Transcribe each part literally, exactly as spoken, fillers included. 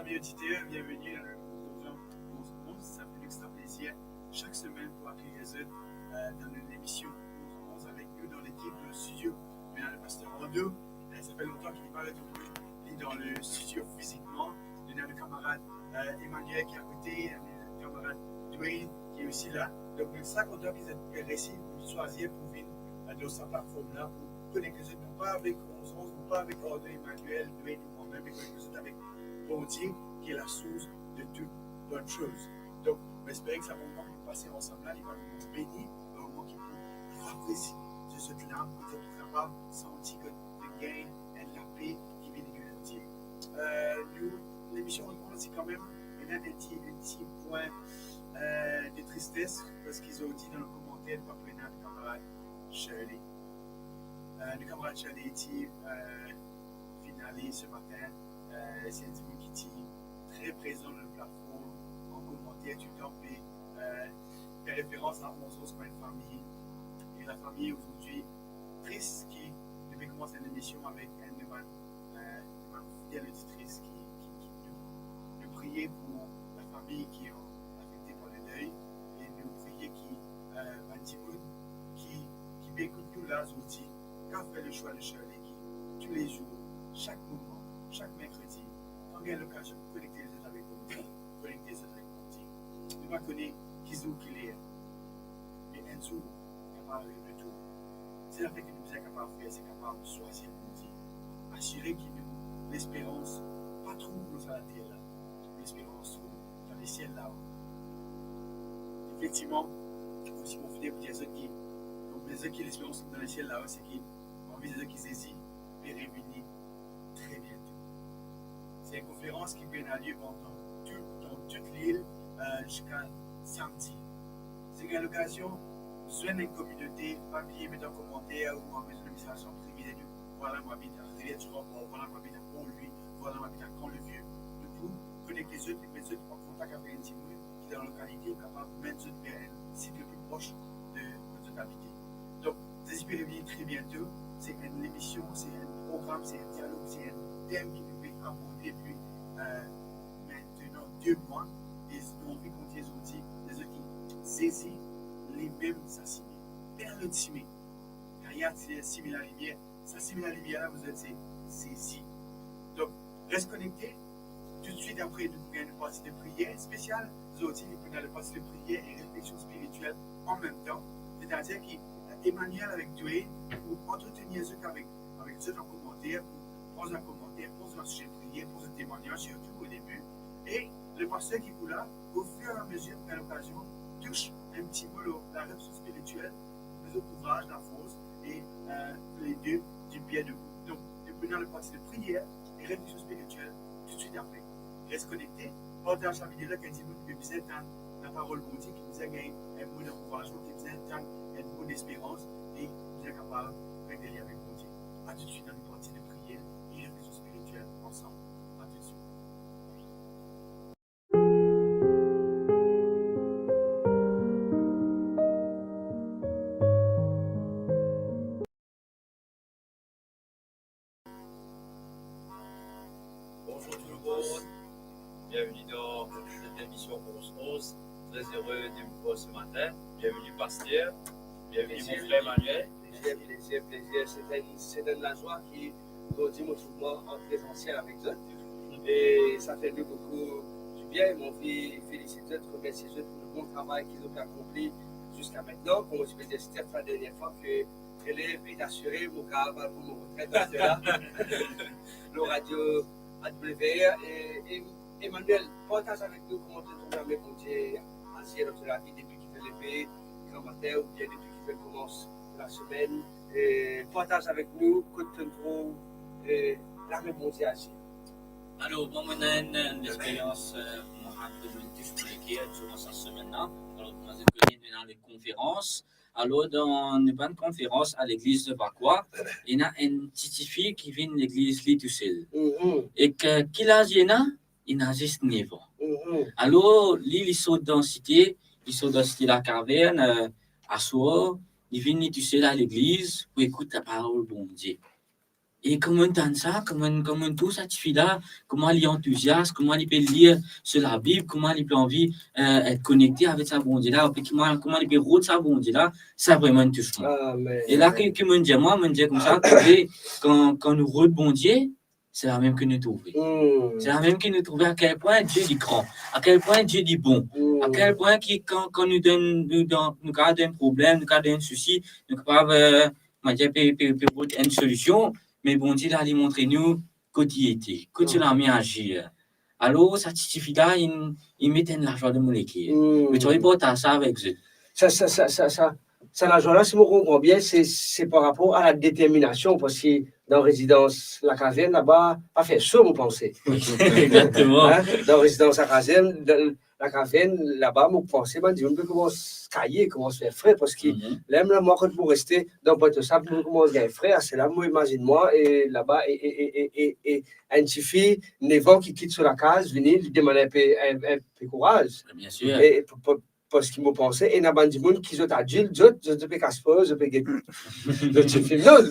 Amis auditeurs, bienvenue dans le programme onze onze. Ça fait un extra plaisir chaque semaine pour accueillir zot, euh, dans une émission onze onze avec nous dans l'équipe de studio. Maintenant, le pasteur Rando, euh, ça fait longtemps qu'il n'est pas retourné dans le studio physiquement. Maintenant, le camarade, euh, Emmanuel qui est à côté, le camarade Dwayne qui est aussi là. Donc, nou tre kontan ki zot inn swazir pou vinn, euh, dan sa platform la pou konekte zot, non pas avec onze onze, non pas avec Rando, Emmanuel, Dwayne ou mwa mem, me konekte zot avek Bondie, ki est la source de toute bonne chose. Donk, mo espere ki sa moman ki nou pase ansam la, li pou vinn beni, un moment qui peut rafraîchir zot, zot lam, pou zot kapav santi ki zot gagn enn lape ki vinn de Bondie. Euh, nou, lemision konmans kanmem, ena enn ti, enn ti pwin, euh, de tristes, parski zordi dan le komanter, nou pa pou ena kamarad Shirley. Euh, le kamarad Shirley ti, euh, finn ale se matin, euh, se enn dimoun ki ti tre prezan dan le platform, an komanter, toultan pe, euh, fer referans a onze onze kouma enn fami. E la fami ozordi tris ki nou pe koumans enn emision avek enn de bann, euh, de bann fidel oditris ki, ki, ki nou, nou priye pou la fami ki an afekte par le dey, e nou priye ki, euh, bann dimoun ki, ki pe ekout nou la zordi, kapav fer le swa de Shirley ki toulezour, sak moman, sak merkredi, kan gagn lokazion pou konekte zot avek Bondie, konekte zot avek Bondie. Nou pa kone ki zour ki ler, me enn zour, kapav ariv le tour. Sezafer ki nou bizin kapav fer, se kapav swazir Bondie. Asire ki nou lesperans pa trouv lor sa later la, lesperans trouv dan lesiel lao. Efektivman, osi mo fidel pou dir zot ki, donk, dir zot ki lesperans trouv dan lesiel lao, se ki, mo anvi dir zot ki Zezi pe revini tre biento. Se enn konferans ki pe ena lie pandan tou, dan tou lil, euh, ziska samdi. Si gagn lokazion zwenn enn kominote, pa bliye met an komanter oubien anvoy zot enn mesaz an prive, dir, "Vwala mo abit a Rivière du Remport, vwala mo abit a Port-Louis, vwala mo abit a Camp-le-Vieux." Nou pou konekte zot, met zot an kontak avek enn dimoun ki dan lokalite, kapav mennen zot ver enn sit le pli pros de kot zot abite. Donk, Zezi pe revini tre biento. Se enn lemision, se enn program, se enn dialog, se enn tem ki nou pe aborde depi, euh, aster de mwa. E nou anvi kontign zordi, dir zot ki Zezi limem sa sime. Pena lot sime. Gagn aksese sime lalimier, sa sime lalimier la, zot se Zezi. Donk, res konekte. Toutswit apre, nou pou gagn enn parti de priyer spesial. Zordi, nou pou gagn enn parti de priyer e refleksion spiritiel an mem tan. Setadir ki, euh, Emmanuel avek Dwayne pou antretenir zot avek, avek zot an komanter, pou pran zot komanter, pran zot size priyer, pran zot temwagnaz, sirtou o debi. E le paster ki pou la, o fir e a mezir, pou gagn lokazion tous enn ti mo lor la refleksion spiritiel, les encouragements, la force et, euh, tous les deux du bien debout. Donk, nou pou ena le parti de priyer e refleksion spiritiel toutswit apre. Res konekte, partaz sa video la, ki enn dimoun ki bizin tann laparol Bondie, ki bizin gagn enn mo dankourazman, ki bizin tann enn mo desperans, e ki bizin kapav konekte li avek Bondie. A toutswit dan le parti de priyer e refleksion spiritiel ansam. A toutswit. Bonjour tout le monde, bienvenue dans cette émission onze onze. Très heureux de vous voir ce matin. Bienvenue, pasteur. Bienvenue, mon frère Emmanuel. Plezir, plezir, plezir. Se enn, se enn lazwa ki zordi mo trouv mwa an prezansiel avek zot. E sa fer nou boukou dibien. Mo anvi felisit zot, remersie zot pou le bon travay ki zot pe akonpli ziska aster. Kouma ti pe dir Steph la dernie fwa, ke relev est assuré, mo kapav al pran mo retret aster la. Lor radio A W R, e, e Emmanuel, partaz avek nou kouma to trouv lame Bondie azir dan to lavi depi ki to leve gramatin oubien depi ki to koumans lasemenn. E partaz avek nou kot to trouv, e, lame Bondie azir. Alor, bon, mwa, mo ena enn, enn lexperyans, e, mwa, ki touch mo leker diran sa semenn la. Alor, kouma zot kone, nou ena le konferans. Alor, dan nou bann konferans a legliz de Vacoas, ena enn ti tifi ki vinn legliz li tousel. Mhm. Ek ki laz li ena? Li ena zis nef an. Mhm. Alor, li, li sort dan site, li sort dan site Lakavern, e, aswar, li vinn li tousel a legliz pou ekout laparol Bondie. E kan mo'nn tann sa, kan mo'nn, kan mo'nn trouv sa tifi la, kouma li antouzias, kouma li pe lir so Labib, kouma li pe anvi, eh, et konekte avek sa Bondie la, epi kouma, kouma li pe rod sa Bondie la, sa vreman inn tous mwa. Amen. E la ki, ki mo'nn dir mwa, mo'nn dir koumsa, trouve, kan, kan nou rod Bondie, se la mem ki nou trouve. Hmm. Se la mem ki nou trouve a kel pwin Die li gran, a kel pwin Die li bon, a kel pwin ki kan, kan nou dan, nou dan, nou kapav dan problem, nou kapav dan sousi, nou kapav, eh, mo dir pe, pe, pe rod enn solision, me Bondie la, li montre nou kot li ete, kot so lame azir. Alor, sa ti tifi la, inn, inn met enn lazwa dan mo leker. Hmm. Mo ti anvi partaz sa avek zot. Sa, sa, sa, sa, sa, sa lazwa la, si mo konpran bien, se, se par rapor a la determinasion, parski dan rezidans Lakazern laba, pa fer so, mo panse. Exactement. Hein? Dan rezidans Lakazern, dan, Lakazern laba, mo panse bann dimoun pe koumans kaye, koumans fer fre, parski ler la mwa kot mo reste dan Pointe-aux-Sables, mo koumans gagn fre, a se la mo imazinn mwa, e laba, e, e, e enn tifi nef an ki kit so lakaz, vini, li demann enpe, enn, enpe kouraz. Bien sûr. E, e, pa, pa, parski mo panse, ena bann dimoun ki zot adilt, zot, zot pe kas poz, zot pe get, zot ti fim. Non,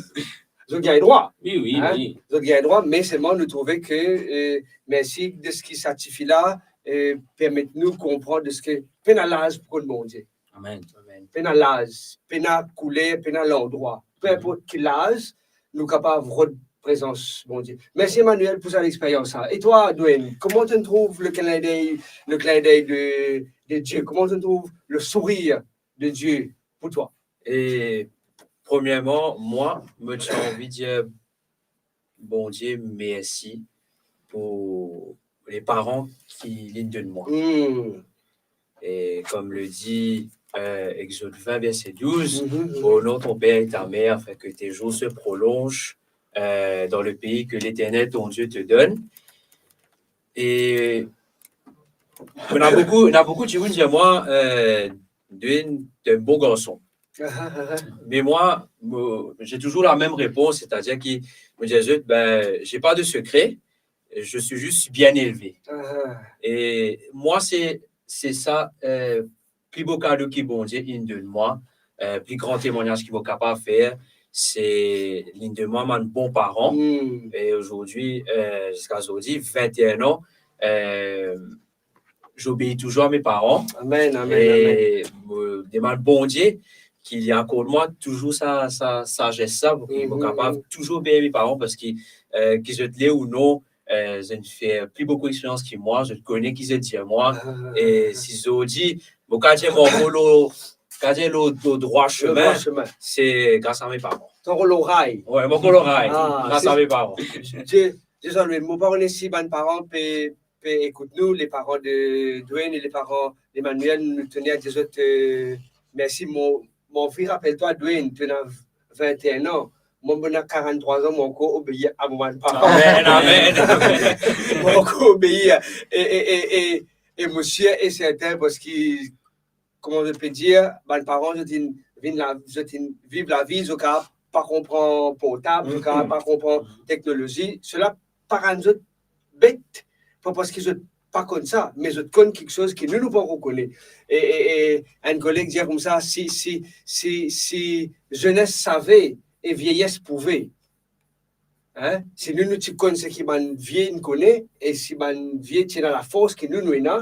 zot gagn drwa. Oui, oui, hein? Oui. Zot gagn drwa, me selman nou trouve ke, eh, mersi deski sa tifi la, eh, permet nou konpran deski pena laz pou konn Bondie. Amen. Amen. Pena laz, pena kouler, pena landrwa. Pe inport ki laz, nou kapav rod prezans Bondie. Mersi Emmanuel pou sa lexperyans la. E twa, Dwayne, kouma to'nn trouv le clin d'œil, le clin d'œil de, de Dieu? Kouma to'nn trouv le sourire de Dieu pour toi? E premierman, mwa, mo ti anvi dir Bondie mersi pou le paran ki li'nn donn mwa. Hmm. E kom le di, eh, Exode vingt, verset douze, mhm, mhm. Honore ton père et ta mère, afin que tes jours se prolongent, eh, dans le pays que l'Éternel, ton Dieu, te donne. E ena boukou, ena boukou dimoun dir mwa, eh, Dwayne, t'es un bon garçon. Ah, ah, ah. Mais moi, mo, j'ai toujours la même réponse, c'est-à-dire que mo dir zot, ben, j'ai pas de secret, je suis juste bien élevé. Ah, ah. E mwa, se, se sa, eh, pli bo kado ki Bondie inn donn mwa, eh, pli gran temwagnaz ki mo kapav fer, se li'nn donn mwa bann bon paran. Hmm. E azordi, eh, ziska zordi, vingt et un an, eh, j'obéis toujours à mes parents. Amen, amen, amen. E mo demann Bondie ki li akord mwa touzour sa, sa, sa sazes la, pou ki mo, mhm, kapav touzour obeir mes parents, parski, eh, ki zot le ou non, eh, zot inn fer pli boukou lexperyans ki mwa, zot kone ki zot dir mwa, ah, e si zordi mo kapav dir mo ankor lor, kapav dir lor, lor drwa semin, semin, se gras a mes parents. To ankor lor ray. Wi, mo ankor lor ray, ah, gras a mes parents. Dieu, Dieu soit loué. Mo pa kone si bann paran pe pe ekout nou, le paran de Dwayne e le paran d'Emmanuel, nou tenir a dir zot, eh, mersi. Mo, mo anvi rapel twa, Dwayne, to ena vingt et un an. Mwa, mo ena quarante-trois an, mo ankor obeir a mo bann paran. Amen, amen, amen. Mo ankor obeir. E, e, e, e, e mo sir e sertin, parski kouma zot pe dir, bann paran, zot inn vinn la, zot inn viv lavi, zot kapav pa konpran portab, zot kapav pa konpran teknolozi. Sela pa rann zot bet, pa parski zot pa konn sa, me zot konn kiksoz ki nou, nou pa ankor kone. E, e, e enn koleg dir koumsa, si, si, si, si jeunesse savait et vieillesse pouvait, hein? Si nou, nou ti konn seki bann vie inn kone, e si bann vie ti ena lafors ki nou, nou ena,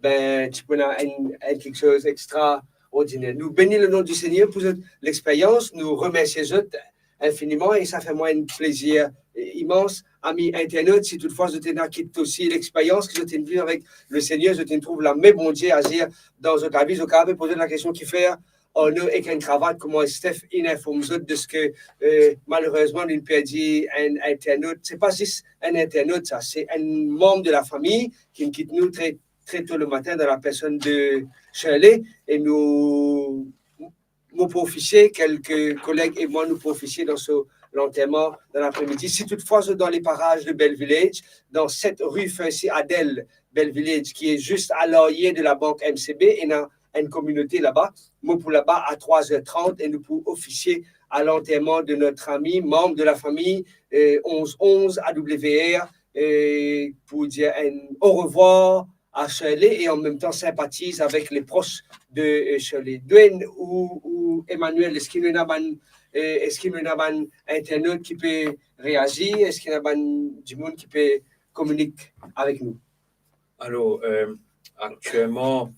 ben, ti pou ena enn, enn kiksoz extraordiner. Nou beni le nom du Seigneur pou zot lexperyans, nou remersie zot infiniman, e sa fer mwa enn plezir, eh, imans. Ami internat, si toutfwa zot ena kit osi lexperyans ki zot inn viv avek le Seigneur, zot inn trouv lame Bondie azir dan zot lavi, zot kapav poz lakestion, kifer Arnaud ek enn kravat, kouma Steph inn inform zot de seki, eh, malerezman, nou perdi enn internat. Se pa zis enn internat, sa, se enn manm de lafami ki kit nou tre, tre to le matin dan la personn de Shirley, e nou, mo pou ofisie, kelke koleg e mwa nou pou ofisie dan so lanterman dan lapremidi. Si toutfwa zot dan le paraz de Bell Village, dan set rue Percy Adel, Bell Village, ki e zis a laryer de labank M C B, ena enn kominote laba. Mo pou laba a trois heures trente e nou pou ofisie a lanterman de notre ami, manm de lafami, eh, onze onze A W R, eh, pou dir enn orevwar a Shirley e an mem tan sinpatiz avek le pros de, eh, Shirley. Dwayne, ou, ou Emmanuel, eski nou ena bann, eh, eski nou ena bann internot ki pe reazir? Eski ena bann dimoun ki pe kominik avek nou? Alor, eh, aktielman,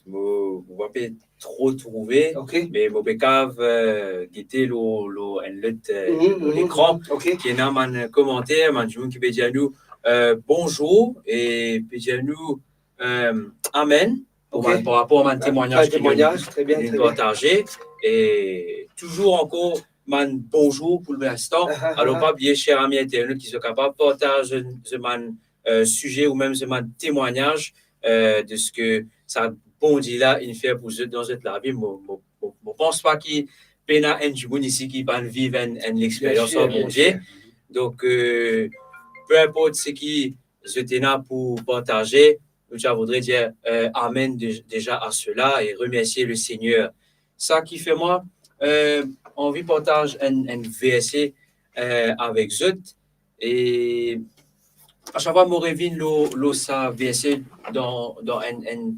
mo, mo pa pe tro trouve, ok, me mo pe kav, eh, gete lor, lor enn lot, eh, mhm, lor, mhm, lekran, ok, ki ena bann komanter, bann dimoun ki pe dir nou, eh, bonzour, e pe dir nou, eh, amen, pou, ok, bann, par rapor a bann, ah, temwagnaz, bann temwagnaz, tre bien, tre bien, ki nou partaze, e touzour ankor bann bonzour pou linstan. Ah, ah, alor, ah, pa bliye, ser ami internot, ki zot kapav partaz zot, zot bann, eh, size ou mem zot bann temwagnaz, eh, de seki sa Bondie la inn fer pou zot dan zot lavi. Mo, mo, mo, mo pans pa ki pena enn dimoun isi ki pa'nn viv enn, enn lexperyans ar Bondie. Bien sir, bien sir. Donk, eh, pe inport seki zot ena pou partaze, nou ti a voudre dir, eh, amen de, deza a sela e remersie Lesegner. Sa ki fer mwa, eh, anvi partaz enn, enn verse, eh, avek zot. E a sak fwa mo revinn lor, lor sa verse dan, dan enn, enn,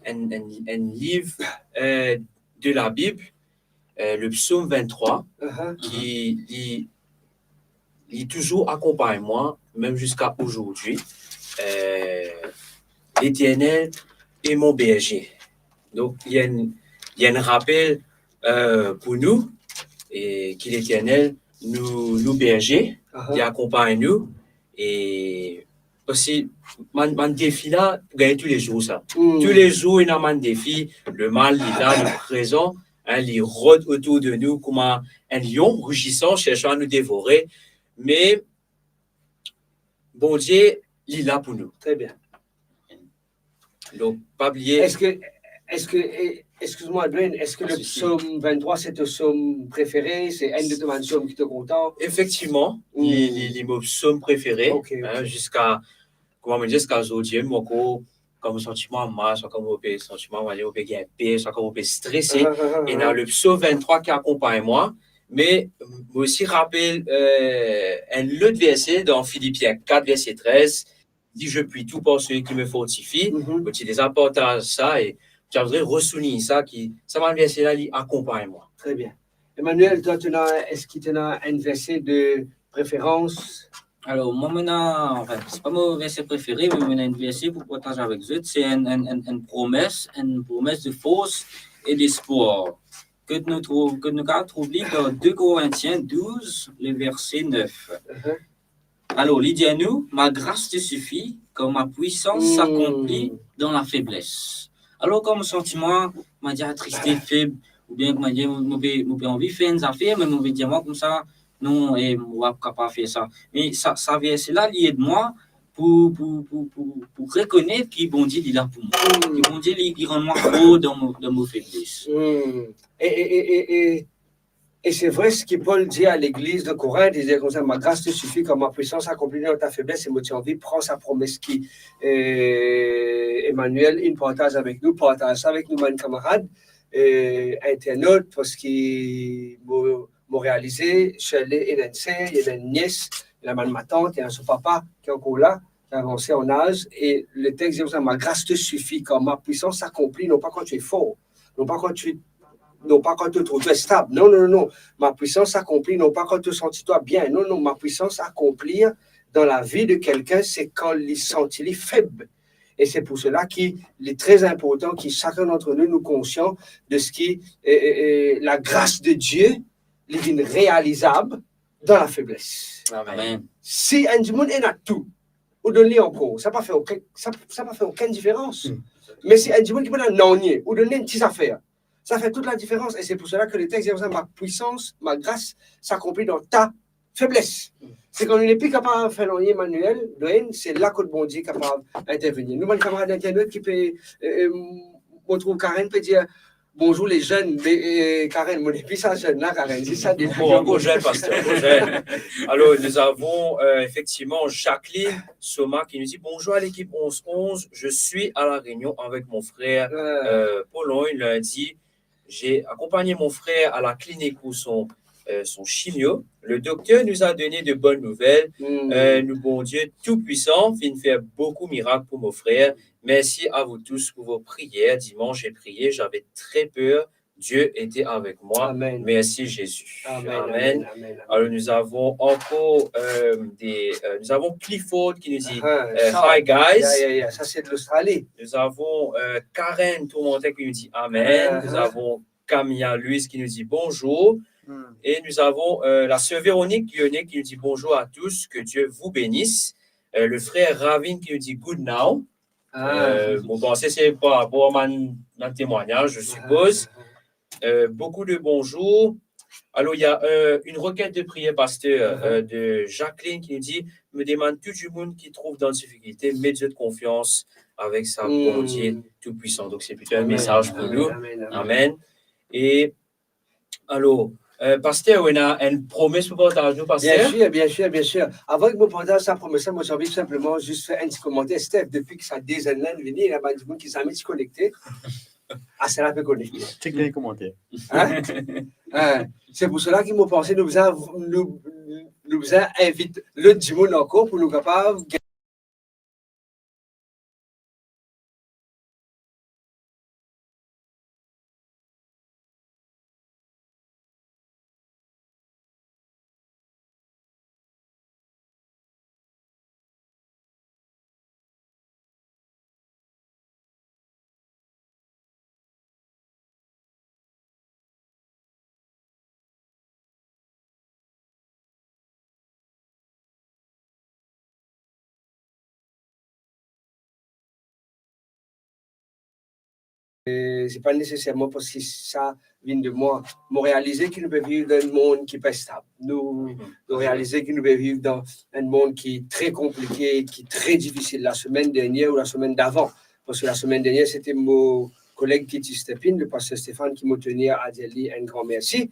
enn, enn, enn liv, eh, de la Bib, eh, le psaume vingt-trois, aha, ki, aha, li, li touzour akonpagn mwa, mem ziska azordi. Eh, L'Éternel est mon berger. Donk, li enn, li enn rapel, eh, pou nou, e ki Leternel, nou, nou berze, aha, li akonpagn nou, e osi, bann, bann defi la gagn toulezour sa. Hmm. Toulezour, ena bann defi, lemal, li la, li prezan, hein, li rod otour de nou kouma enn lion rizisan, serse a nou devore. Me Bondie, li la pou nou. Très bien. Donk, pa bliye. Eski, eski, eh, excuse-moi, Dwayne, eski le psaume vingt-trois, c'est ton psaume préféré, c'est enn de tes psaumes ki to kontan? Efektivman, li, li, li mo psaume préféré, hein, ziska, kouma mo dir, ziska zordi, mo ankor, kan mo santi mwa mal, swa kan mo pe santi mwa mal, mo pe gagn per, swa kan mo pe strese, ena le psaume vingt-trois ki akonpagn mwa. Me mo osi rapel, eh, enn lot verse dan Filipien kat, verse trez, li, "Je puis tout par celui qui me fortifie." Mo ti deza partaz sa e mo ti a voudre resouliny sa ki, sa bann verse la, li akonpagn mwa. Très bien. Emmanuel, twa, to ena, eski to ena enn verse de préférence? Alor, mwa, mo ena, anfin, se pa mo verse préféré, me mo ena enn verse pou partaz avek zot. Se enn, enn, enn, enn promes, enn promes de fors e despwar. Ke nou trouv, ke nou kapav trouv li dan de Korintien douz, le verse nef. Alor, li dir nou, "Ma grâce te suffit, car ma puissance s'accomplit dans la faiblesse." Alor, kan mo santi mwa, mo dir, atriste, feb, oubien, kouma dir, mo pe, mo pe anvi fer enn zafer, me mo pe dir mwa koumsa, non, e, mo pa kapav fer sa. Me sa, sa verse la, li ed mwa pou, pou, pou, pou, pou rekonet ki Bondie, li la pou mwa. Ki Bondie, li, li rann mwa for dan mo, dan mo febles. E, e, e, e, e, E se vre, seki Pol dir a legliz de Korint, li dir koumsa, "Ma grâce te suffit, car ma puissance s'accomplit dans ta faiblesse." E mo ti anvi pran sa promes ki, eh, Emmanuel inn partaz avek nou, partaz sa avek nou bann kamarad, eh, internot, parski mo, mo realize, Shirley ena enn ser, ena enn nies, ena bann matant, ena so papa ki ankor la, ki avanse an az, e letext dir koumsa, "Ma grâce te suffit, car ma puissance s'accomplit, non pas quand tu es fort, non pas quand tu, non pas quand tu trouves toi stable, non, non, non, non, ma puissance s'accomplit, non pas quand tu sens toi bien, non, non, ma puissance s'accomplit dans la vie de quelqu'un, c'est quand li santi li feb." E se pou sela ki li tre inportan ki sakenn d'antre nou, nou konsian de seki, eh, eh, eh, la gras de Die, li vinn realizab dan la febles. Amen. Si enn dimoun ena tou, ou donn li ankor, sa pa fer okenn, sa, sa pa fer okenn diferans. Me si enn dimoun ki pena nanye, ou donn li enn ti zafer, sa fer tout la diferans. E se pou sela ke letext dir koumsa, "Ma puissance, ma grâce s'accomplit dans ta faiblesse." Se kan nou nepli kapav fer nanye, Emmanuel, Dwayne, se la kot Bondie kapav intervenir. Nou bann kamarad internot ki pe, eh, eh, mo trouv Karen pe dir, "Bonjour les jeunes." Me, eh, Karen, mo nepli sa jenn la, Karen, zis sa de... Bon, ankor jenn, paster, ankor jenn. Alors, nous avons, euh, effectivement Jacqueline Soma qui nous dit, "Bonjour à l'équipe onze onze, je suis à La Réunion avec mon frère, euh, Pologne lundi. J'ai accompagné mon frère à la clinique pour son, euh, son chimio. Le docteur nous a donné de bonnes nouvelles. Euh, nou Bondie Tout-Puissant vinn fer beaucoup miracle pour mon frère. Merci à vous tous pour vos prières. Dimanche, j'ai prié, j'avais très peur Dieu était avec moi. Amen. Merci Jésus. Amen, amen, amen, amen. Alors, nous avons encore, euh, des, euh, nous avons Clifford qui nous dit, ah, euh, ça, hi, guys. Yeah, yeah, yeah. Ça, c'est de l'Australie. Nous avons, euh, Karen Tourmentet qui nous dit amen. Ah, ah. Nous avons Camilla Louise qui nous dit bonjour. Hmm. Et nous avons, euh, la sœur Véronique Lyonnais qui nous dit bonjour à tous, que Dieu vous bénisse. Euh, le frère Ravin qui nous dit good now. Ah. Euh, bon, bon, ça, c'est par rapport à mon, mon témoignage, je suppose. Ah. Euh, beaucoup de bonjour. Alors, il y a, euh, une requête de prière, pasteur, mhm, euh, de Jacqueline qui nous dit, me demande tout dimoun ki trouv dan difikilte, met zot konfians avek sa, hmm, Bondie Toupwisan. Donc, c'est plutôt un, amen, message pour nous. Amen, amen, amen. Amen. Et, alors, euh, pasteur, ou ena enn promes pou partaz nou, pasteur? Bien sûr, bien sûr, bien sûr. Avan ki mo partaz sa promes la, mo ti anvi tou sinpleman zis fer enn ti komanter. Steph, depi ki sa de zenn la vini, ena bann dimoun ki zame ti konekte. Ah, sa la pe konekte. Chek dan komanter. Hein? Hein? Se pou sela ki mo panse nou bizin, nou, nou bizin invit lot dimoun ankor pou nou kapav E se pa neseserman parski sa vinn de mwa. Mo realize ki nou pe viv dan enn mond ki pa stab. Nou, mhm, nou realize ki nou pe viv dan enn mond ki tre konplike, ki tre difisil. Lasemenn dernier ou lasemenn davan, parski lasemenn dernier, se te mo koleg ki ti step in, le paster Stéphane, ki mo tenir a dir li enn gran mersi,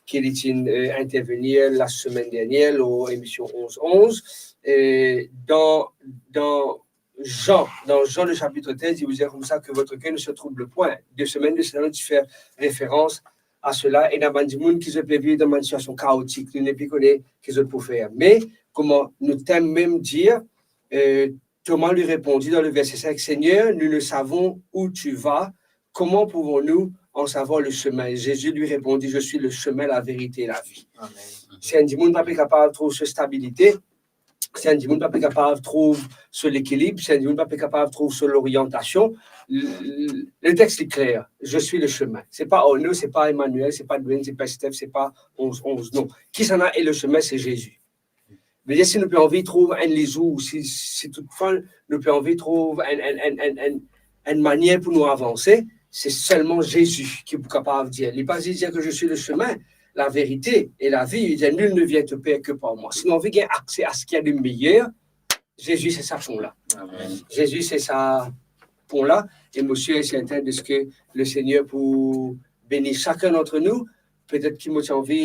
ki li ti, euh, intervenir lasemenn dernier lor emision onz onz. E dan, dan Jean, dan Jean le chapitre treize, il vous dit comme ça, que votre cœur ne se trouble point. De semaine de semaine, nou ti fer referans a sela, ena bann dimoun ki zot pe viv dan bann sitiasion kaotik, nou nepli kone ki zot pou fer. Me, kouma nou tem mem dir, euh, Thomas lui répondit dans le verset cinq, Seigneur, nous ne savons où tu vas, comment pouvons-nous en savoir le chemin? Jésus lui répondit, je suis le chemin, la vérité et la vie. Amen. Si enn dimoun pa pe kapav trouv so stabilite, si enn dimoun pa pe kapav trouv so lekilib, si enn dimoun pa pe kapav trouv so loriantasion, le, le, le text est clair, je suis le chemin. Se pa Arnaud, se pa Emmanuel, se pa Dwayne, se pa Steph, se pa onz onz, non. Kisannla e le chemin, se Zezi. Vedir, si nou pe anvi trouv enn lizour, si, si toutfwa nou pe anvi trouv enn, enn, enn, enn, enn, enn manier pou nou avanse, se selman Zezi ki pou kapav dir. Li pa zis dir que je suis le chemin, la vérité et la vie, li dir, nul ne vient au Père que par moi. Si nou anvi gagn akse a seki ena de meyer, Zezi se sa pon la. Amen. Zezi se sa pon la. E mo sir e serten de ce que le Seigneur pou beni sakenn dantre nou. Petet ki mo ti anvi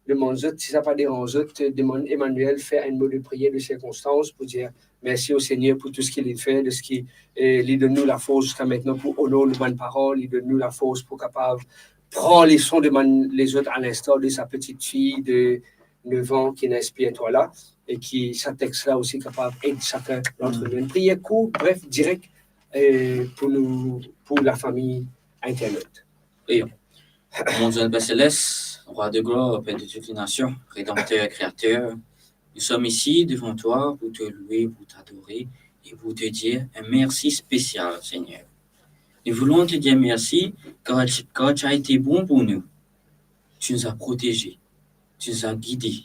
demann zot, si sa pa deranz zot, demann Emmanuel fer enn mo de priyer de sirkonstans pou dir mersi o Segner pou tou seki li fer, de seki, eh, li donn nou lafors ziska aster pou onor nou bann paran, li donn nou lafors pou kapav pran leson de bann lezot, a linstar de sa petite fille de neuf ans ki ena Espri Etwal la, e ki sa text la osi kapav ed sakenn dantre nou. Enn priyer kour, bref, direk, eh, pou nou, pou lafami internet. Prions. Mon Dieu, notre Père Céleste, Roi de gloire, Père de toutes les nations, Rédempteur, Créateur, nous sommes ici devant toi pour te louer, pour t'adorer et pour te dire un merci spécial, Seigneur. Nous voulons te dire merci car tu, car tu as été bon pour nous. Tu nous as protégés. Tu nous as guidés.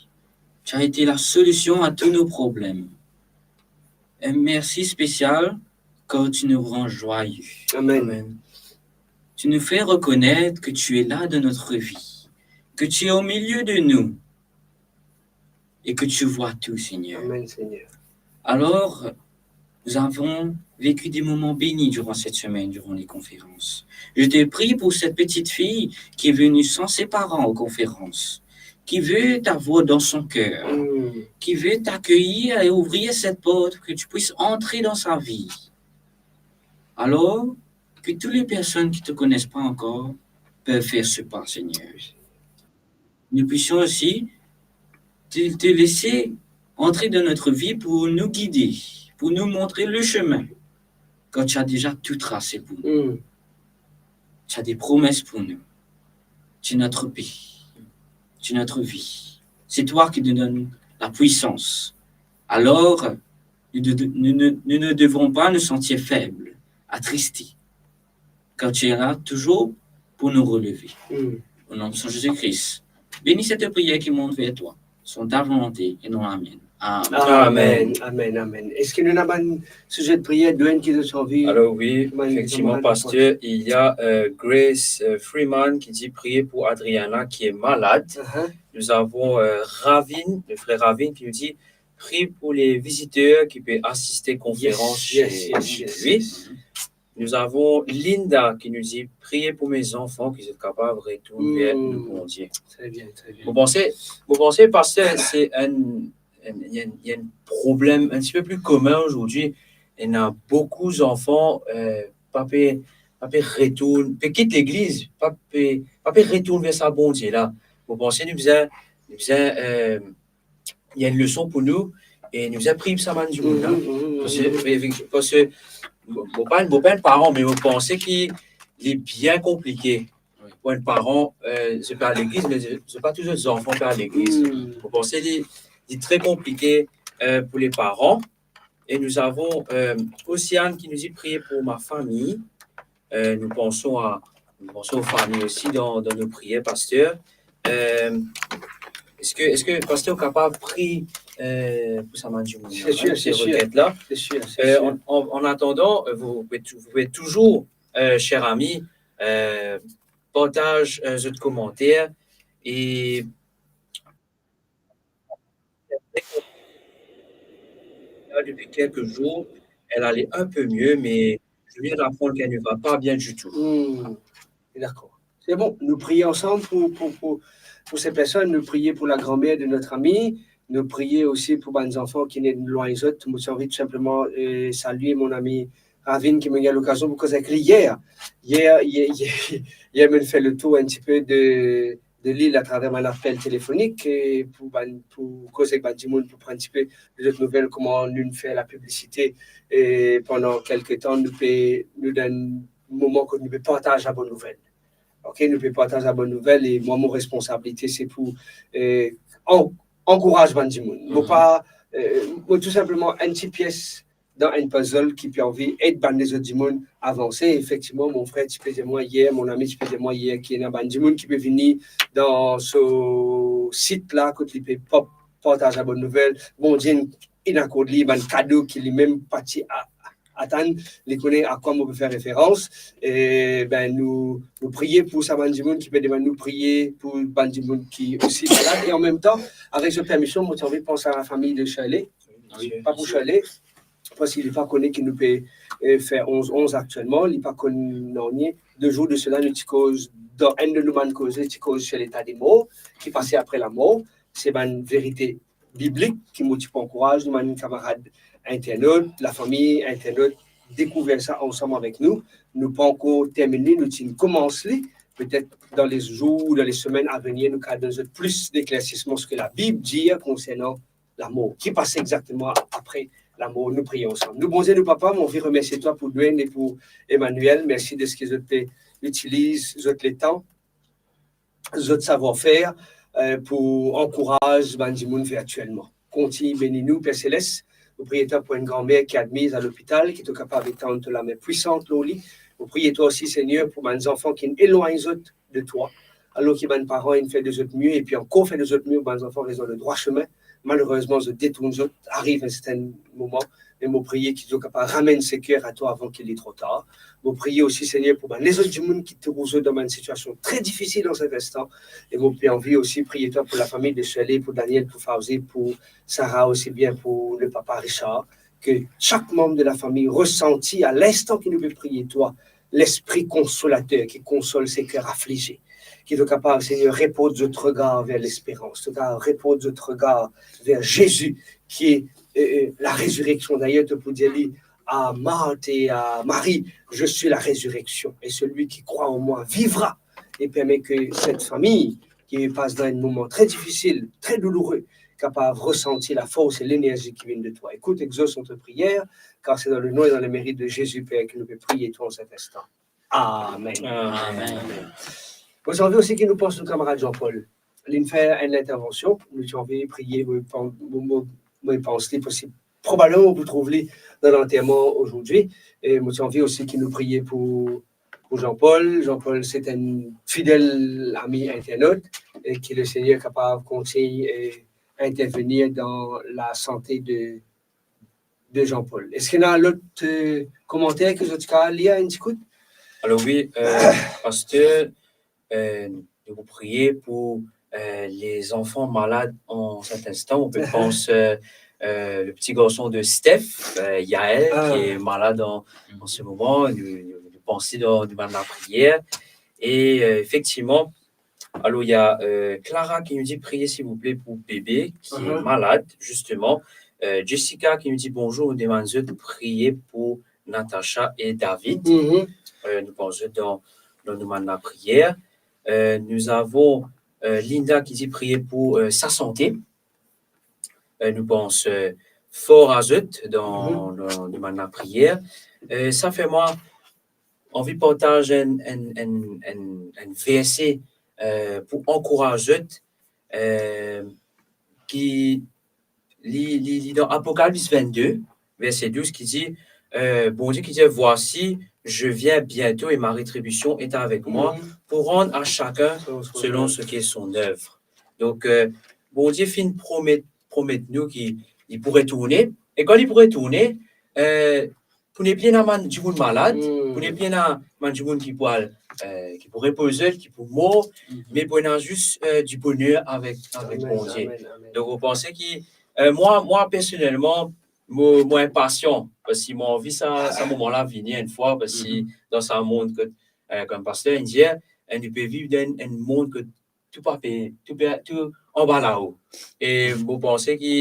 Tu as été la solution à tous nos problèmes. Un merci spécial car tu nous rends joyeux. Amen. Amen. Tu nous fais reconnaître que tu es là dans notre vie, que tu es au milieu de nous et que tu vois tout, Seigneur. Amen, Seigneur. Alors, nous avons vécu des moments bénis durant cette semaine, durant les conférences. Je te prie pour cette petite fille qui est venue sans ses parents aux conférences, qui veut t'avoir dans son cœur, mm, qui veut t'accueillir et ouvrir cette porte pour que tu puisses entrer dans sa vie. Alors, que toutes les personnes qui te connaissent pas encore peuvent faire ce pas, Seigneur. Nous puissions aussi te, te laisser entrer dans notre vie pour nous guider, pour nous montrer le chemin, quand tu as déjà tout tracé pour nous. Mm. Tu as des promesses pour nous. C'est notre paix, c'est notre vie. C'est toi qui nous donnes la puissance. Alors, nous, de- nous ne- nous ne devons pas nous sentir faibles, attristés, car tu es là toujours pour nous relever. Hmm. Au nom de Saint Jésus-Christ, bénis cette prière qui monte vers toi, selon ta volonté et non la mienne. Amen. Amen, amen, amen. Eski nou ena bann size de priyer, Dwayne, ki zot anvi? Alors oui, Marie, effectivement, Marie, pasteur, il y a euh, Grace euh, Freeman qui dit priez pour Adriana qui est malade. Uh-huh. Nous avons euh, Ravin, le frère Ravin qui nous dit priez pour les visiteurs qui peuvent assister à la conférence Yes, chez, yes, chez yes, lui. Yes. Nous avons Linda qui nous dit priez pour mes enfants qui sont capables de retourner vers Mm. le Bondye. Très bien, très bien. Vous pensez, vous pensez, pasteur, c'est un, un- il y, a un- il y a un problème un petit peu plus commun aujourd'hui. Il y a beaucoup d'enfants, euh, pas pe, pas pe retourner, pe quitter l'église, pas pe, pas pe retourner vers sa Bondye la. Vous pensez, nous faisons, nous faisons, euh, il y a une leçon pour nous et nous avons pris ça, man, du monde, hein. Mhm, mhm, Parce mhm. que, parce que, bon, pas, bon, pas un parent, mais vous pensez qu'il est bien compliqué pour un parent, euh, je parle à l'église, mais je, je parle toujours des enfants par l'église. Hmm. Vous pensez qu'il est très compliqué euh, pour les parents. Et nous avons euh, Océane qui nous dit priez pour ma famille. Euh, nous pensons à nous pensons aux familles aussi dans, dans nos prières, pasteur. Euh, est-ce que, est-ce que pasteur est capable de prier euh, pour sa main du monde, C'est sûr, c'est sûr. Requête-là. C'est sûr, c'est Euh, sûr. en, en- en attendant, euh, vous, vous pouvez, tou- vous pouvez toujours, euh, cher ami, euh, partager euh, votre commentaire et depuis quelques jours, elle allait un peu mieux, mais je viens d'apprendre qu'elle ne va pas bien du tout. Hmm. D'accord. C'est bon, nou priye ansanm pou, pou, pou, pou se personn, nou priye pou lagranmer de not ami, nou priye osi pou bann zanfan ki ena lwagn zot. Mo ti anvi tou sinpleman eh, salye mon ami Ravin ki mo gagn lokazion pou koz avek li yer. Yer, yer, yer, yer mo finn fer le tour un petit peu de, de l'île atraver bann apel telefonik eh, pou, bann, pou koz avek bann dimoun, pou pran un petit peu de zot nouvel, kouma nou fer lapiblisite eh, pandan kelke tan, nou pe, nou dan moman kot nou pe partaz labonn nouvel. Ok, nou pe partaz labonn nouvel e mwa, mo responsabilite se pou eh, an, ankouraz bann dimoun. Mo Mhm. pa, eh, mo tou sinpleman enn ti pies dan enn puzzle ki pe anvi ed bann lezot dimoun avanse. Efektivman, mon frer ti pe dir mwa yer, mon ami ti pe dir mwa yer ki ena bann dimoun ki pe vini dan so sit la kot li pe pa-, partaz labonn nouvel. Bondie inn akord li bann kado ki limem pa ti a-, atann, li kone a kwa mo pe fer referans. E ben nou, nou priye pou sa bann dimoun ki pe demann nou priye pou bann dimoun ki osi malad. E an mem tan, avek zot permision, mo ti anvi pans a lafami de Shirley. Oui. Pa pou Shirley, parski li pa kone ki nou pe eh, fer onz onz aktielman, li pa konn nanye. De zour de sela, nou ti koz, dan enn de nou bann koze, ti koz sur leta de mor, ki pase apre lamor. Se bann verite biblik ki mo ti pou ankouraz nou bann kamarad internot, lafami internot, dekouver sa ansam avek nou. Nou pa ankor terminn li, nou ti koumans li. Petet dan le zour ou dan le semenn avenir, nou kav donn zot plis deklersisman seki Labib dir konsernan lamor, ki pase exakteman apre lamor. Nou priye ansam. Nou Bondie, nou Papa, mo anvi remersie twa pou Dwayne e pou Emmanuel. Mersi deski zot pe itiliz zot letan, zot savwar-fer eh, pou ankouraz bann dimoun virtielman. Kontign beni nou, Per Seles. Nou priye twa pou enn granmer ki admiz a lopital, ki to kapav etann to lame pwisant lor li. Nou priye twa osi, Segner, pou bann zanfan ki elwagn zot de twa, alor ki bann paran inn fer de zot mie, epi ankor fer de zot mie, bann zanfan res dan ledrwa semin. Malerezman, zot detourn zot, ariv enn sertenn moman, me mo priye ki zot kapav ramenn se ker a twa avan ki li tro tar. Mo priye osi, Segner, pou bann lezot dimoun ki trouv zot dan bann sitiasion tre difisil an set instan. E mo pe anvi osi priye twa pou lafami de Shirley, pou Daniel, pou Fauzi, pou Sarah, osi bien pou le papa Richard. Ke sak manm de lafami resanti a linstan ki nou pe priye twa, Lespri Konsolater ki konsol se ker aflize. Ki to kapav, Segner, report zot regar ver lesperans, to kapav report zot regar ver Zezi, ki e, e, larezireksion. Dayer, to pou dir li a Mart e a Marie, je suis la résurrection, et celui qui croit en moi vivra. E permet ke set fami ki pas dan enn moman tre difisil, tre douloure, kapav resanti lafors e lenerzi ki vinn de twa. Écoute, exauce notre prière, car c'est dans le nom et dans le mérite de Jésus, Père, que nous prions twa an set instan. Amen. Amen. Mo ti anvi osi ki nou pans nou kamarad Jean-Paul. Li'nn fer enn intervension, nou ti anvi priye, mo pan-, mo, mo, mo pans li posib, probableman nou pou trouv li dan lanterman azordi. E mo ti anvi osi ki nou priye pou, pou Jean-Paul. Jean-Paul, se enn fidel ami internot, e ki Lesegner kapav kontign, e, intervenir dan lasante de, de Jean-Paul. Eski ena lot, e, komanter ki zot kapav lir enn ti kout? Alor wi, e, paster, e, nou pou priye pou, e, les enfants malades en cet instant. On peut penser, e, e, le petit garçon de Steph, e, Yael, qui est malade en, en ce moment. Nou, nou, nou pans li dan, dan bann lapriyer. E, e, efektivman, alor, il y a, e, Clara qui nous dit, priez s'il vous plaît pour bébé qui est malade, justement. E, Jessica qui nous dit, bonjour, nou demann zot priye pou Natacha e David. E, nou pans zot dan, dan nou bann lapriyer. E, nous avons, e, Linda qui dit, priez pour, e, sa santé. E, nou pans, e, for a zot dan, dan, dan nou bann lapriyer. E, sa fer mwa anvi partaz enn, enn, enn, enn, enn verse, e, pou ankouraz zot, e, ki li, li, li dan Apokalips vennde, verse douz, ki dir, e, Bondie ki dir, voici, je viens bientôt et ma rétribution est avec moi pour rendre à chacun selon ce qui est son œuvre. Donk, e, Bondie finn promet, promet nou ki li pou retourne. E kan li pou retourne, e, pou nepli ena bann dimoun malad, pou nepli ena bann dimoun ki pou al, e, ki pou repoze, ki pou mor, me pou ena zis, e, diboner avek, avek Bondie. Donk, mo panse ki, e, mwa, mwa personelman, mo, mo inpasian, parski mo anvi sa, sa moman la vini enn fwa, parski dan sa mond kot, e, kouma paster inn dir, e, nou pe viv dan enn, enn mond kot tou pa pe, tou pe, tou anba lao. E mo panse ki,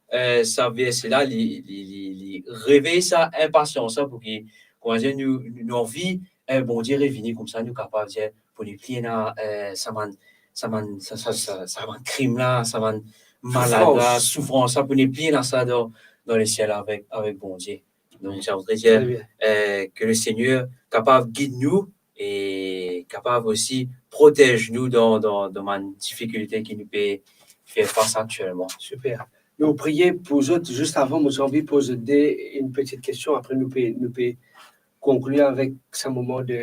e, sa verse la, li, li, li, li revey sa inpasians la pou ki, kouma dir, nou, nou anvi, e, Bondie revini, koumsa nou kapav dir, pou nepli ena, e, sa bann, sa bann, sa, sa, sa, sa bann krim la, sa bann malad la, soufrans la, pou nepli ena sa dan, dan lesiel avek, avek Bondie. Donc, ça voudrait dire, euh, que le Seigneur kapav gid nou e kapav osi protez nou dan, dan, dan bann difikilte ki nou pe fer fas aktielman. Super. Nou priye pou zot. Zis avan, mo ti anvi poz zot de, enn peti kestion, apre nou pe, nou pe konklir avek sa moman de,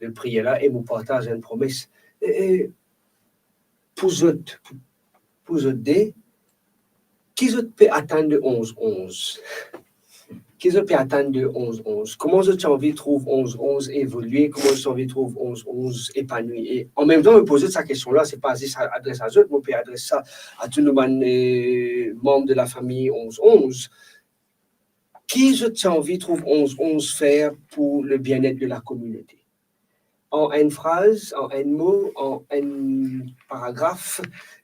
de priyer la e mo partaz enn promes. E, e, pou zot, pou, pou zot de, ki zot pe atann de onz onz? Ki zot pe atann de onz onz? Kouma zot ti anvi trouv onz onz evolie? Kouma zot ti anvi trouv onz onz epanwi? E an mem tan, mo poz zot sa kestion la, se pa zis a-, adres a zot, mo pe adres sa a tou nou bann, eh, manm de lafami onz onz. Ki zot ti anvi trouv onz onz fer pou le bien-être de la communauté? An enn fraz, an enn mo, an enn paragraf,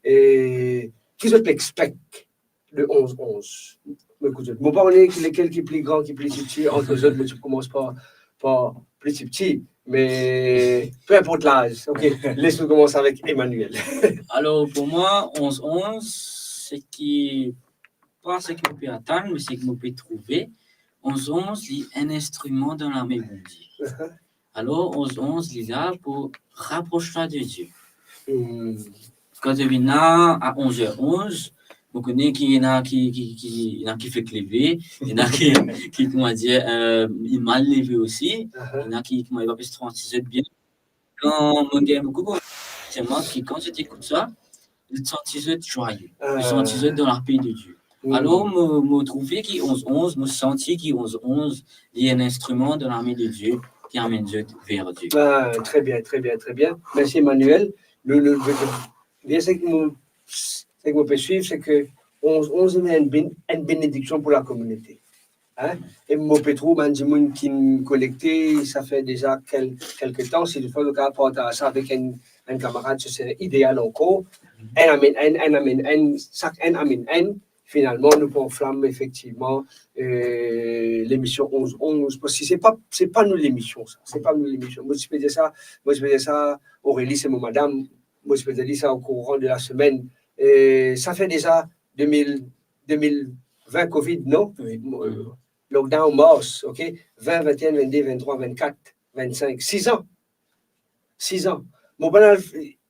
eh, ki zot pe expect de onz onz? Mo ekout zot. Mo pa kone ki lekel ki pli gran, ki pli tipti ant zot, mo ti koumans par, par pli tipti, me pe inport laz. Ok, les nou koumans avek Emmanuel. Alor, pou mwa, onz onz, seki, pa seki mo pe atann, me seki mo pe trouve, onz onz, li enn instriman dan lame Bondie. Alor, onz onz, li la pou rapros twa de Die. Hmm. Kan to vinn la a onz er onz, mo kone ki ena ki, ki, ki, ena ki fek leve, ena ki, ki, kouma dir, eh, li mal leve osi, ena ki, kouma dir, pa pe santi zot bien. Kan mo gagn boukou kontan, selman ki kan zot ekout sa, zot santi zot zwaye, zot santi zot dan lape de Die. Hmm. Alor, mo, mo trouve ki onz onz, mo santi ki onz onz, li enn instriman dan lame de Die ki amenn zot ver Die. Ah, très bien, très bien, très bien. Merci, Emmanuel. Le, le, le, le, bien, seki mo, seki mo pe swiv, seki onz onz ena enn ben-, enn benediksion pou lakominote. Hein? E mo pe trouv bann dimoun ki kolekte, sa fer deza kel-, kelke tan, si toutfwa nou kapav partaz sa avek enn, enn kamarad, se sere ideal ankor. Enn amenn enn, enn amenn enn, sak enn amenn enn, finalman, nou pou anflam efektivman, eh, lemision onz onz, parski se pa, se pa nou lemision sa, se pa nou lemision. Mo ti pe dir sa, mo ti pe dir sa, Aurélie, se mo madam, mo ti pe dir li sa o kouran de lasemenn. Eh, sa fer deza de mil, de mil vin Covid, non? Wi. Mo, wi. Lockdown, mars, ok? Vin, vin enn, vin de, vin trwa, vin kat, vin sink, sis an. Sis an. mo pa'nn al,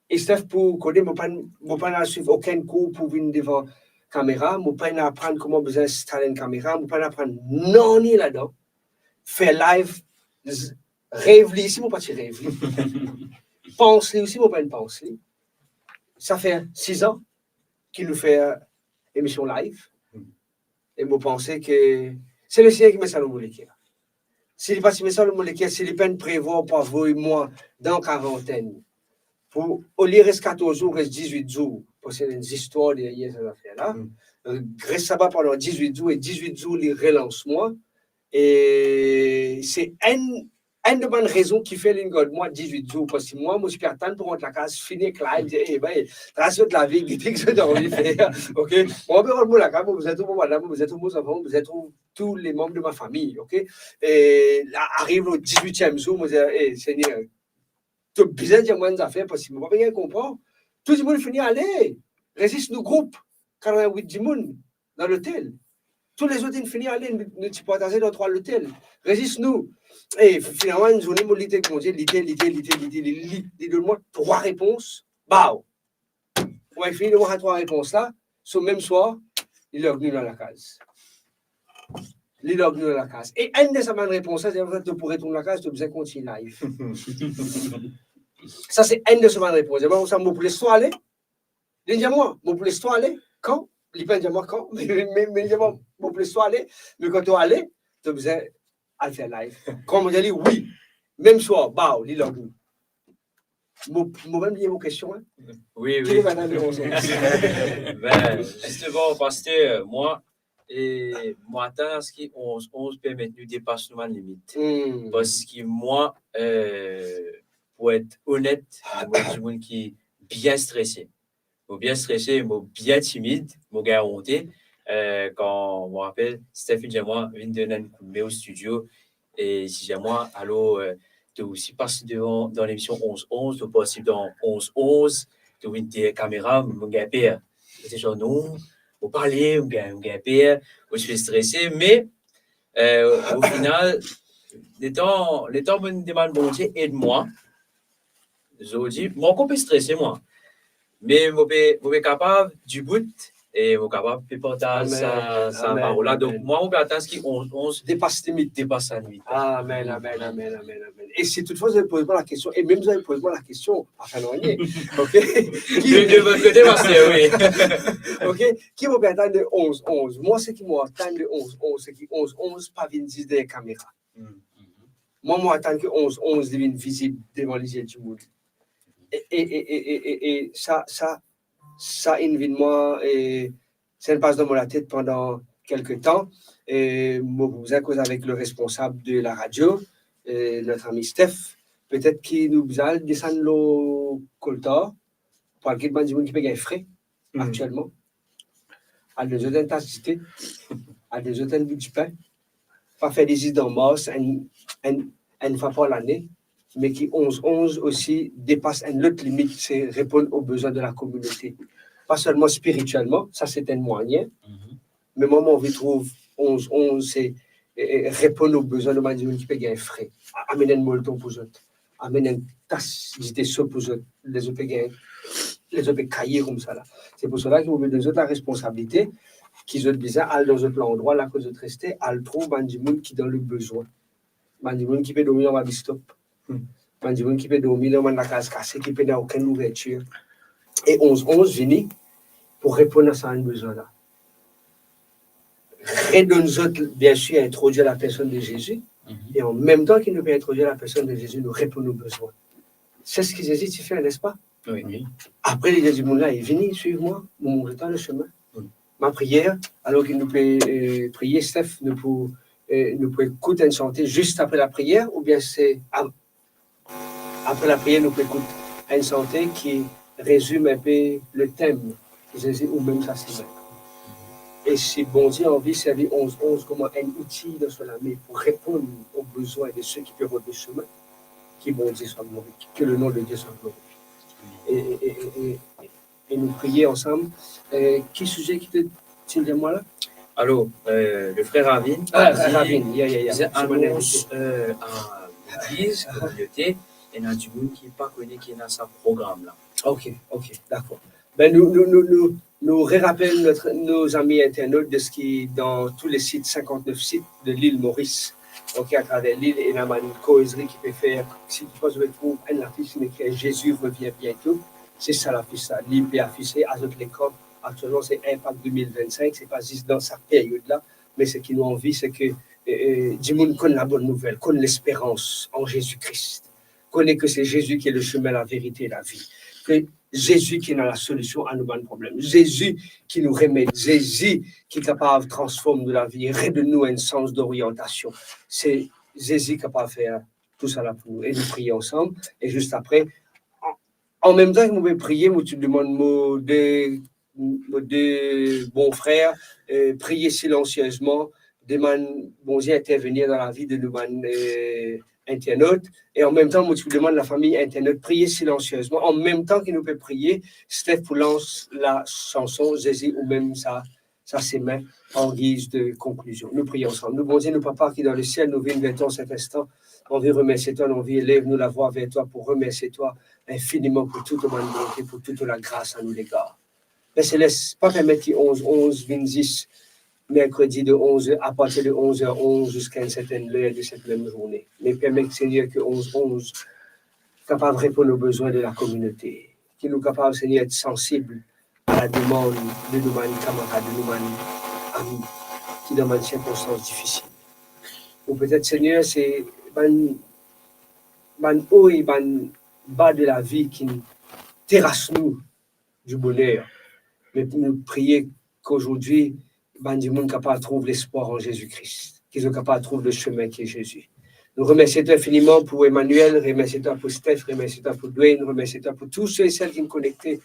e Steph pou kone, mo pa'nn, mo pa'nn al swiv okenn kour pou vinn devan kamera, mo pa'nn aprann kouma bizin instal enn kamera, mo pa'nn aprann nanye ladan. Fer live, z-, rev li isi, mo pa ti rev li. Pans li osi, mo pa'nn pans li. Sa fer sis an ki nou fer emision live. E mo panse ke se Lesegner ki met sa dan mo leker. Si li pa ti met sa dan mo leker, si li pa'nn prevwar pou avoy mwa dan karantenn, pou olie res katorz zour, res dizwit zour, parski ena enn zistwar deryer sa zafer la. Res saba pandan dizwit zour, e dizwit zour li relans mwa. E se enn, enn de bann rezon ki fer linn gard mwa dizwit zour, parski mwa, mo ti pe atann pou rant lakaz, fini ek live, dir, "Eh, ben, tras zot lavi, gete ki zot anvi fer, ok? Mwa, mo pe rant mo lakaz, mo bizin trouv mo madam, mo bizin trouv mo zanfan, mo bizin trouv tou le manb de ma fami, ok?" E la, ariv lor dizwitiem zour, mo dir, "Eh, Segner, to bizin dir mwa enn zafer, parski mo pa pe gagn konpran. Tou dimoun fini ale, res zis nou group, karant-wit dimoun dan lotel. Tou lezot inn fini ale, nou, nou ti partaze dan trwa lotel. Res zis nou." E finalman, enn zourne, mo lit ek Bondie, lite, lite, lite, lite, li, li, li donn mwa trwa repons. Baw! Mo fini donn mwa trwa repons la, so mem swar, li larg nou dan lakaz. Li larg nou dan lakaz. E enn de sa bann repons la, se, "To pou retourn lakaz, to bizin kontign live." Sa se enn de sa bann repons. E mwa, koumsa, mo pou les twa ale? Li dir mwa, "Mo pou les twa ale." Kan? Li pa dir mwa kan, me, me, me li dir mwa, "Mo pou les twa ale, me kan to ale, to bizin al fer live." Kan mo dir li, "Wi." Mem swar, baw, li larg nou. Mo, mo mem bliye mo kestion, hein. Wi, wi. Ki mo pe atann de onz onz? Ben, zisteman, paster, mwa, e mo atann aski onz onz permet nou depas nou bann limit. Parski mwa, eh, pou et onet, mo dimoun ki bien strese. Mo bien strese, mo bien timid, mo gagn onte. Eh, kan mo rapel, Steph inn dir mwa, vinn donn enn koudme o stidio, e li dir mwa, "Alor, eh, to osi pas devan, dan lemision onz onz, to partisip dan onz onz, to vinn deryer kamera." Mo gagn per. Mo ti dir, "Non, mo pa ale, mo gagn, mo gagn per." Mo ti pe strese, me, eh, o final, letan, letan mo demann Bondie ed mwa, zordi, mo ankor pe strese mwa. Me mo pe, mo pe kapav dibout e mo kapav pe partaz sa, sa parol la. Donk, mwa, mo pe atann ki onz onz depas limit. Depas sa limit. Amen, amen, amen, amen, amen. E si toutfwa zot poz mwa lakestion, e mem zot poz mwa lakestion, pa fer nanye, ok? De, de bot kote, paster, wi. Ok? Ki mo pe atann de onz onz? Mwa, seki mo atann de onz onz, seki onz onz pa vinn zis deryer kamera. Mwa, mo atann ki onz onz li vinn vizib devan lizie dimoun. E, e, e, e, e, e, e sa, sa, sa inn vinn mwa, e, sa inn pas dan mo latet pandan kelke tan. E mo pou bizin koz avek le responsab de la radio, e, notre ami Steph. Petet ki nou bizin al desann lor koltar, pou al get bann dimoun ki pe gagn fre aktielman. Al donn zot enn tas dite, al donn zot enn bout dipin. Pa fer li zis dan mars, enn, enn, enn fwa par lane, me ki onz onz osi depas enn lot limit, se reponn o bezwin de la kominote. Pa selman spiritielman, sa se enn mwayin, me mwa, mo anvi trouv onz onz, se, e, e, reponn o bezwin de bann dimoun ki pe gagn fre. A-, amenn enn molton pou zot. Amenn enn tas dite so pou zot, ler zot pe gagn, ler zot pe kaye koumsa la. Se pou sela ki mo pe donn zot laresponsabilite, ki zot bizin al dan zot landrwa la kot zot reste, al trouv bann dimoun ki dan lebezwin. Bann dimoun ki pe dormi dan babistop. Bann dimoun ki pe dormi dan bann lakaz kase, ki pena okenn louvertir. E onz onz vini pou reponn a sa bann bezwin la. Redonn zot, biensir, introdwir lapersonn de Zezi, e an mem tan ki nou pe introdwir lapersonn de Zezi, nou reponn o bezwin. Se seki Zezi ti fer, nespa? Wi. Apre, li dir dimoun la, "Vini, swiv mwa, mo montre twa lesemin." Ma priyer, alor ki nou pe, e, priye, Steph, nou pou, e, nou pou ekout enn sante zis apre lapriyer, oubien se a-, apre lapriyer, nou pou ekout enn sante ki rezim inpe le tem, Zezi, ou mem sa semin. E si Bondie anvi servi onz onz kouma enn outi dan so lame pou reponn o bezwin de seki pe rod lesemin, ki Bondie swa glorifie, que le nom de Dieu soit glorifié. E, e, e, e, e, e nou priye ansam. E, ki size ki to ti dir mwa la? Alor, e, le frer Ravin, ah, Ravin, ya, ya, ya, se mon invité. Anons, e, a legliz, kominote, ena dimoun ki pa kone ki ena sa program la. Ok, ok, dakor. Ben, nou, nou, nou, nou, nou rerapel not, nos amis internautes de ce qui, dans tous les sites, cinquante-neuf sites de l'île Maurice, ok, atraver lil, ena bann kozri ki pe fer, si toutefois zot trouv enn lafis ki ekri Jésus revient bientôt, se sa lafis la, li pe afise a zot lekran. Aktielman, se Impact deux mille vingt-cinq, se pa zis dan sa peryod la, me seki nou anvi, se ke, eh, eh, dimoun konn labonn nouvel, konn lesperans an Zezi Kri, kone ke se Zezi ki le semin, laverite, lavi, ke Zezi ki ena lasolision a nou bann problem, Zezi ki nou remed, Zezi ki kapav transform nou lavi, redonn nou enn sans doriantasion. Se Zezi kapav fer tousala pou nou. E nou priye ansam, e zis apre, an, an mem tan ki mo pe priye, mo ti demann mo de, mo de bon frer, eh, priye silansiezman, demann Bondie intervenir dan lavi de nou bann, eh, internautes. E an mem tan, mo ti demann lafami internautes priye silansiezman. An mem tan ki nou pe priye, Steph pou lans lasanson Zezi ou mem sa, sa semin, an giz de konklizion. Nou priye ansam. Nou Bondie, nou Papa ki dan lesiel, nou vinn ver twa an set instan. Nou anvi remersie twa, nou anvi elev nou lavwa ver twa pou remersie twa infiniman pou tou to bann bonte, pou tou to lagras a nou legar. Per Seles, pa permet ki onz onz vinn zis merkredi de onz er, apartir de onz er onz ziska enn sertenn ler de set mem zourne. Me permet, Segner, ki onz onz kapav reponn o bezwin de lakominote, ki nou kapav, Segner, et sansib a lademann de nou bann kamarad, de nou bann ami ki dan bann sirkonstans difisil. Ou petet, Segner, se bann, bann o e bann ba de lavi ki teras nou di boner. Me nou priye ki azordi bann dimoun kapav trouv lespwar an Zezi Kri, ki zot kapav trouv le semin ki Zezi. Nou remersie twa infiniman pou Emmanuel, remersie twa pou Steph, remersie twa pou Dwayne, remersie twa pou tou se e sel ki konekte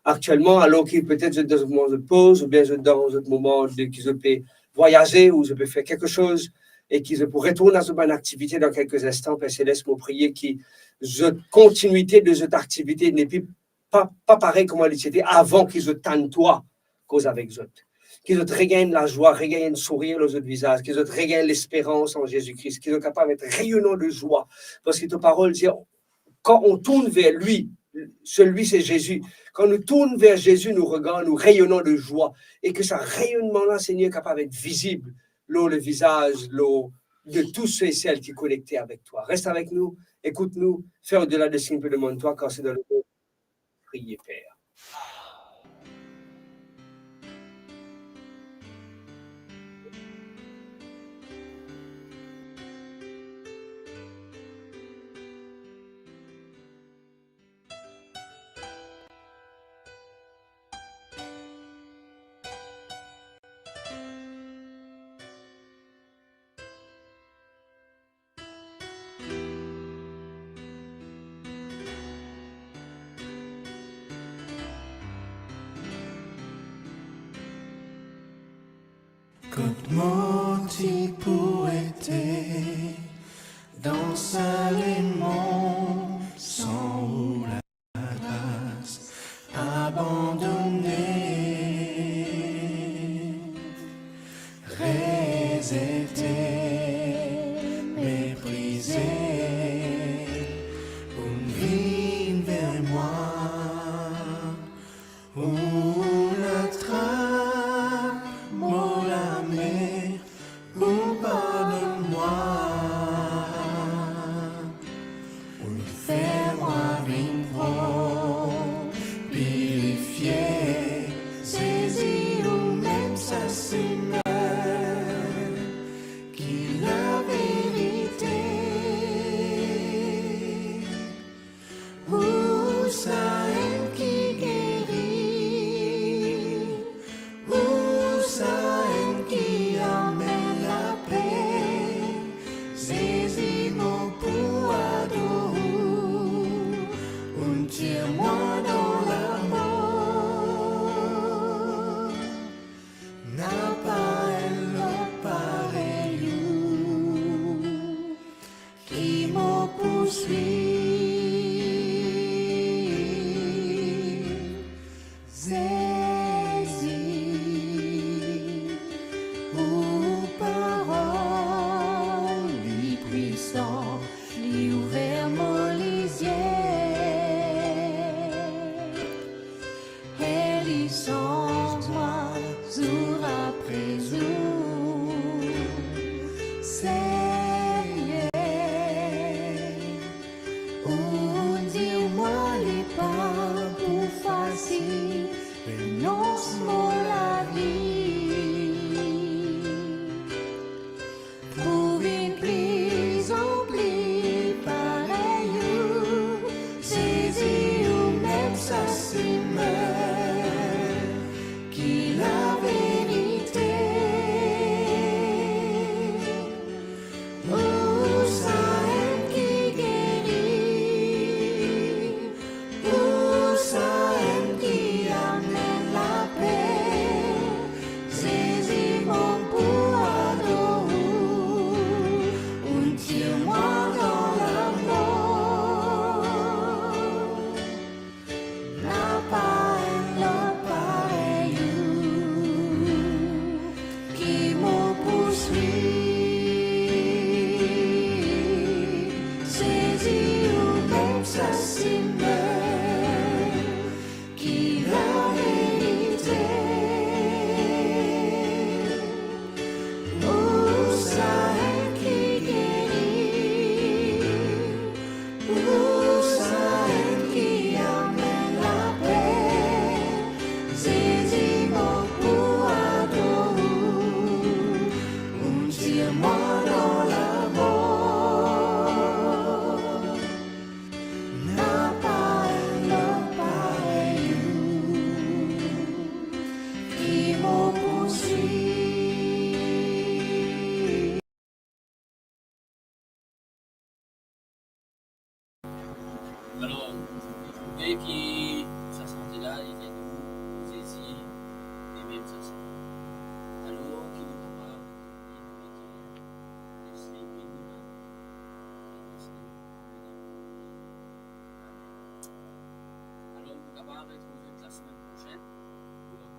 aktielman, alor ki petet zot dan zot moman de poz, oubien zot dan zot moman de, ki zot pe vwayaze, ou zot pe fer kiksoz, e ki zot pou retourn a zot bann aktivite dan kelke instan. Per Seles, mo priye ki zot kontinite de zot aktivite nepli pa, pa parey kouma li ti ete avan ki zot tann twa koz avek zot. Ki zot regagn lazwa, regagn sourir lor zot vizaz, ki zot regagn lesperans an Zezi Kri, ki zot kapav et reyonan de zwa. Parski to parol dir, kan on tourn ver li, selwi se Zezi. Kan nou tourn ver Zezi, nou regard, nou reyonan de zwa. E ki sa reyonnman la, Segner, kapav et vizib lor le vizaz, lor de tou se e sel ki konekte avek twa. Res avek nou, ekout nou, fer odela de seki nou pe demann twa, kar se dan le nom priye, Per. Kot mo ti pou ete dan sa lemond san ou la gras, abandone, rezete, meprize, ou vinn ver mwa, ou atrap mo lame, ou pardonn mwa.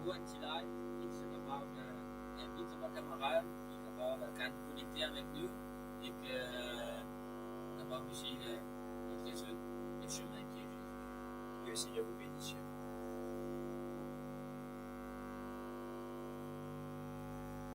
Enn ti live, e ki kapav, eh, invit zot bann kamarad, ki kapav, eh, gagn konekte avek nou, e ki, eh, kapav osi, eh, montre zot le chemin ki est Jésus. Que le Seigneur vous bénisse.